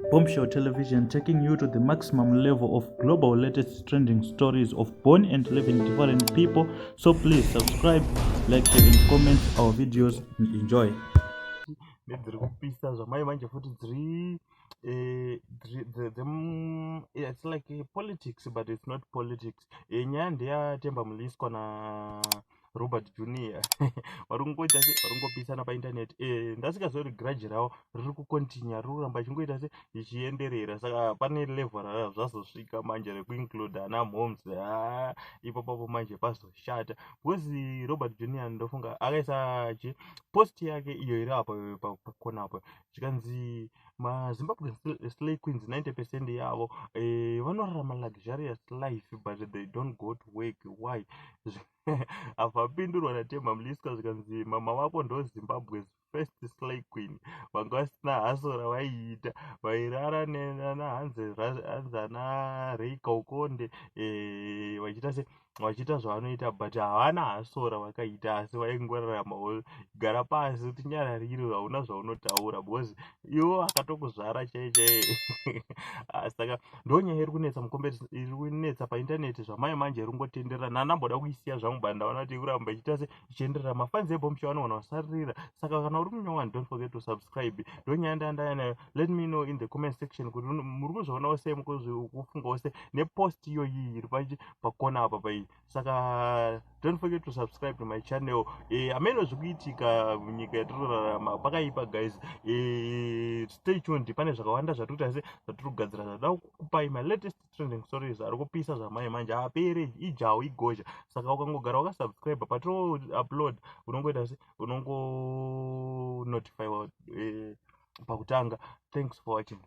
Bombshell Television, taking you to the maximum level of global latest trending stories of born and living different people. So please subscribe, like, share and comment our videos and enjoy. Nedziri kupisa zvamai manje futi dziri it's like politics, but it's not politics. Nyaya ndeyaTemba Mliswa naRobert Junior, vari kungoita se vari kungopisana painternet. Ndasingazivi kuti grudge ravo riri kucontinue, riri kuramba ichingoita se ichienderera. Saka pane level rara zvazosvika manje rekuinclude ana moms. Ha, ipapapo manje pazoshata, because Robert Junior, ndofunga akaisa chi post yake iyo iri apo pakona apo, zvikanzi maZimbabwe slay queens 90% yavo vanorarama luxurious life, but they don't go to work. Why? Abva apindurwa naTemba Mliswa, zvikanzi mama vako ndo Zimbabwe's first slay queen, vanga vasina hustle ravaiita, vairara nahanzi ana Ray Kaukonde, vachiita se vachiita zvavanoita, but havana hustle ravakaita, asi vaingoraramawo. Gara pasi tinyararire, hauna zvaunotaura because iwo akatokuzvara chai chai. Saka ndo nyaya iri kunetsa mukombe, iri kunetsa painternet zvamai manje, iri kungotenderera. Nandamboda kuisiya zvangu, but ndaona kuti ikuramba ichiita se ichienderera. Mafans eBombshow anowana vasaririra. Saka kana uri munyowani, don't forget to subscribe. Ndo nyaya ndandaya nayo. Let me know in the comment section kuti muri kuzvionawo sei, mukufungawo sei nepost iyoyi iri pakona apa pai. Saka don't forget to subscribe to my channel. Ameno zvikuitika munyika yatinorarama, pakaipa guys. Stay tuned, pane zvakawanda zvatiri kuita se zvatiri kugadzira, zvada kukupai malatest trending stories ari kupisa zvamai manje, apere ijawo igozha. Saka ukangogara wakasubscribe, patino upload unongoita se unongonotifywa pakutanga. Thanks for watching.